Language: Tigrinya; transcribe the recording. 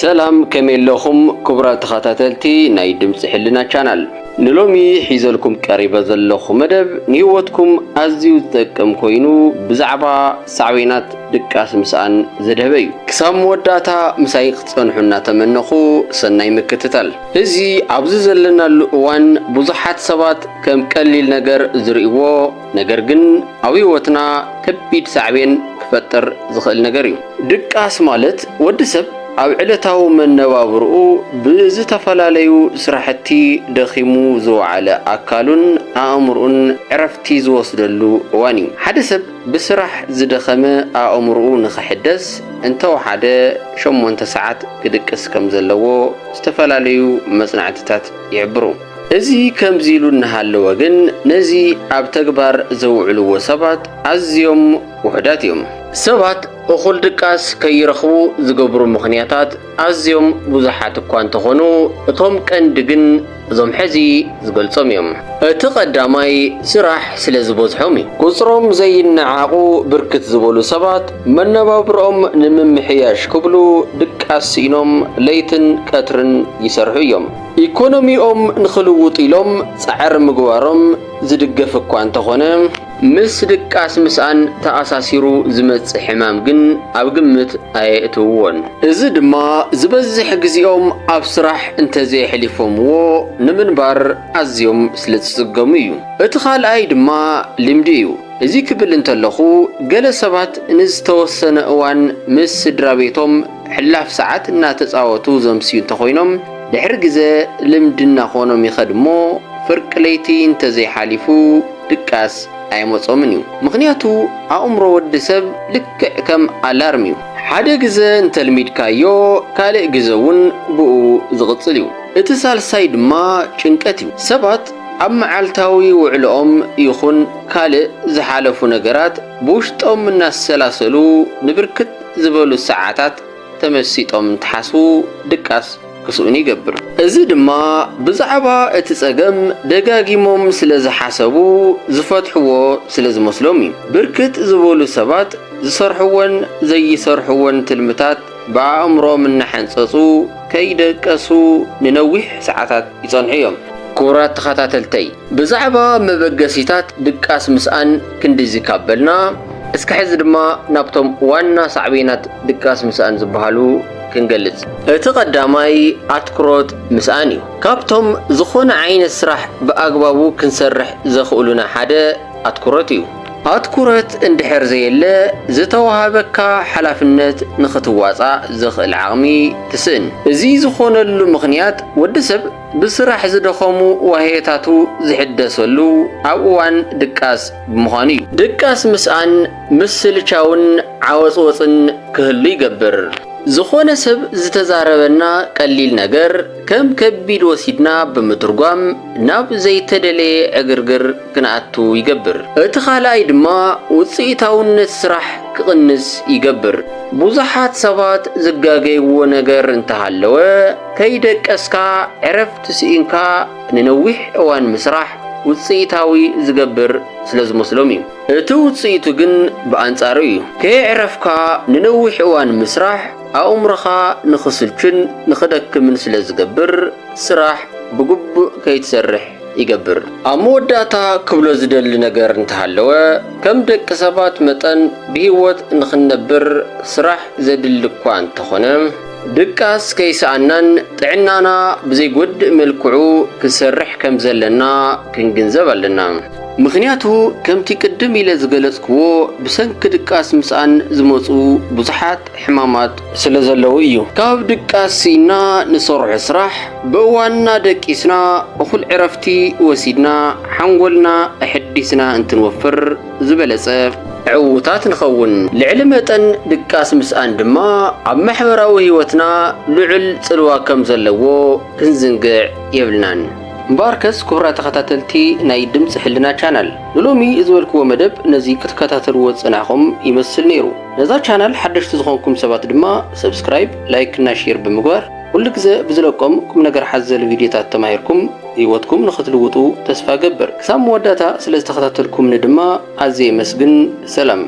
ሰላም፣ ከመይ ኣለኹም ክቡራት ተኸታተልቲ ናይ ድምፂ ሕልና ቻናል? ንሎሚ ሒዘልኩም ቀሪበ ዘለኹ መደብ ንህይወትኩም ኣዝዩ ዝጠቅም ኮይኑ፣ ብዛዕባ ሳዕቤናት ድቃስ ምስኣን ዘድህበ እዩ። ክሳብ መወዳእታ ምሳይ ክትጸንሑ እናተመነኹ፣ ሰናይ ምክትታል። እዚ ኣብዚ ዘለናሉ እዋን ብዙሓት ሰባት ከም ቀሊል ነገር ዝርእይዎ፣ ነገር ግን ኣብ ህይወትና ከቢድ ሳዕቤን ክፈጥር ዝኽእል ነገር እዩ። ድቃስ ማለት ወዲ ሰብ ኣብ ዕለታዊ መነባብርኡ ብዝተፈላለዩ ስራሕቲ ደኺሙ ዝወዓለ ኣካሉን ኣእምርኡን ዕረፍቲ ዝወስደሉ እዋን እዩ። ሓደ ሰብ ብስራሕ ዝደኸመ ኣእምርኡ ንኽሕደስ እንተወሓደ ሸሞንተ ሰዓት ክድቅስ ከም ዘለዎ ዝተፈላለዩ መጽናዕትታት ይሕብሩ። እዚ ከምዚ ኢሉ እናሃለወ ግን፣ ነዚ ኣብ ተግባር ዘውዕልዎ ሰባት ኣዝዮም ውሑዳት እዮም። ሰባት እኹል ድቃስ ከይረኽቡ ዝገብሩ ምኽንያታት ኣዝዮም ብዙሓት እኳ እንተኾኑ፣ እቶም ቀንዲ ግን እዞም ሕዚ ዝገልጾም እዮም። እቲ ቀዳማይ ስራሕ ስለ ዝበዝሖም እዩ። ቁጽሮም ዘይነዓቑ ብርክት ዝበሉ ሰባት መነባብሮኦም ንምምሕያሽ ክብሉ ድቃስ ስኢኖም ለይትን ቀትርን ይሰርሑ እዮም። ኢኮኖሚኦም ንኽልውጥ ኢሎም ጻዕሪ ምግባሮም ዝድገፍ እኳ እንተኾነ፣ ምስ ድቃስ ምስኣን ተኣሳሲሩ ዝመጽእ ሕማም ግን ኣብ ግምት ኣየእትውዎን። እዚ ድማ ዝበዝሕ ግዜኦም ኣብ ስራሕ እንተዘየሕሊፎምዎ ንምንባር ኣዝዮም ስለ ዝጽገሙ እዩ። እቲ ካልኣይ ድማ ልምዲ እዩ። እዚ ክብል እንተለኹ፣ ገለ ሰባት ንዝተወሰነ እዋን ምስ ስድራ ቤቶም ሕላፍ ሰዓት እናተጻወቱ ዘምስዩ እንተኾይኖም፣ ድሕሪ ግዘ ልምዲ እናኾኖም ይኸድ እሞ፣ ፍርቂ ለይቲ እንተዘይሓሊፉ ድቃስ ኣይመጾምን እዩ። ምኽንያቱ፣ ኣእምሮ ወዲ ሰብ ልክዕ ከም ኣላርም እዩ። ሓደ ግዘ እንተልሚድካዮ፣ ካልእ ግዘ እውን ብኡ ዝቕጽል እዩ። እቲ ሳልሳይ ድማ ጭንቀት እዩ። ሰባት ኣብ መዓልታዊ ውዕሎኦም ይኹን ካልእ ዝሓለፉ ነገራት ብውሽጦም እናሰላሰሉ ንብርክት ዝበሉ ሰዓታት ተመሲጦም እንትሓስቡ ድቃስ ክስእኑ ይገብር። እዚ ድማ ብዛዕባ እቲ ጸገም ደጋጊሞም ስለ ዝሓሰቡ ዝፈትሕዎ ስለ ዝመስሎም እዩ። ብርክት ዝበሉ ሰባት ዝሰርሕዎን ዘይሰርሕዎን ትልምታት ብኣእምሮኦም እናሓንጸጹ ከይደቀሱ ንነዊሕ ሰዓታት ይጸንሑ እዮም። ክቡራት ተኸታተልተይ፣ ብዛዕባ መበገሲታት ድቃስ ምስኣን ክንድዚ ካብ በልና፣ እስኪ ሕዚ ድማ ናብቶም ዋና ሳዕቤናት ድቃስ ምስኣን ዝበሃሉ ክንገልጽ። እቲ ቀዳማይ ኣትኩሮት ምስኣን እዩ። ካብቶም ዝኾነ ዓይነት ስራሕ ብኣግባቡ ክንሰርሕ ዘኽእሉና ሓደ ኣትኩሮት እዩ። ኣትኩረት እንድሕር ዘየለ፣ ዝተዋሃበካ ሓላፍነት ንኽትዋጻእ ዘኽእል ዓቕሚ ትስእን። እዚ ዝኾነሉ ምኽንያት፣ ወዲ ሰብ ብስራሕ ዝደኸሙ ዋህየታቱ ዝሕደሰሉ ኣብ እዋን ድቃስ ብምዃኑ እዩ። ድቃስ ምስኣን ምስልቻውን ዓወጽወጽን ክህሉ ይገብር። ዝኾነ ሰብ ዝተዛረበና ቀሊል ነገር ከም ከቢድ ወሲድና ብምትርጓም ናብ ዘይተደለየ ዕግርግር ክንኣቱ ይገብር። እቲ ካልኣይ ድማ ውጽኢታውነት ስራሕ ክቕንስ ይገብር። ብዙሓት ሰባት ዝጋገይዎ ነገር እንተሃለወ፣ ከይደቀስካ ዕረፍቲ ስኢንካ ንነዊሕ እዋን ምስራሕ ውጽኢታዊ ዝገብር ስለ ዝመስሎም እዩ። እቲ ውጽኢቱ ግን ብኣንጻሩ እዩ። ከየዕረፍካ ንነዊሕ እዋን ምስራሕ ኣእምሮኻ ንኽስልቹን ንኽደክምን ስለ ዝገብር፣ ስራሕ ብግቡእ ከይትሰርሕ ይገብር። ኣብ መወዳእታ ክብሎ ዝደሊ ነገር እንተሃለወ፣ ከም ደቂ ሰባት መጠን ብህይወት ንኽንነብር ስራሕ ዘድሊ እኳ እንተኾነ፣ ድቃስ ከይሰኣናን ጥዕናና ብዘይጎድእ መልክዑ ክንሰርሕ ከም ዘለና ክንግንዘብ ኣለና። ምኽንያቱ፣ ከምቲ ቅድም ኢለ ዝገለጽክዎ፣ ብሰንኪ ድቃስ ምስኣን ዝመጹ ብዙሓት ሕማማት ስለ ዘለዉ እዩ። ካብ ድቃስ ስኢና ንሰርሖ ስራሕ፣ ብእዋንና ደቂስና፣ እኹል ዕረፍቲ ወሲድና፣ ሓንጎልና ኣሐዲስና እንትንወፍር፣ ዝበለጸ ዕዉታት ንኸውን። ልዕሊ መጠን ድቃስ ምስኣን ድማ ኣብ ማሕበራዊ ህይወትና ልዑል ጽልዋ ከም ዘለዎ ክንዝንግዕ የብልናን። እምበኣርከስ ክቡራት ተኸታተልቲ ናይ ድምፂ ሕልና ቻናል፣ ንሎሚ ዝበልክዎ መደብ ነዚ ክትከታተልዎ ዝጸናሕኹም ይመስል ነይሩ። ነዛ ቻናል ሓደሽቲ ዝኾንኩም ሰባት ድማ ሰብስክራይብ፣ ላይክ እና ሼር ብምግባር ኩሉ ግዘ ብዝለቆም ቁም ነገር ሓዘል ቪድዮታት ተማሂርኩም ህይወትኩም ንኽትልውጡ ተስፋ ገብር። ክሳብ መወዳእታ ስለ ዝተኸታተልኩምኒ ድማ ኣዝየ የመስግን። ሰላም።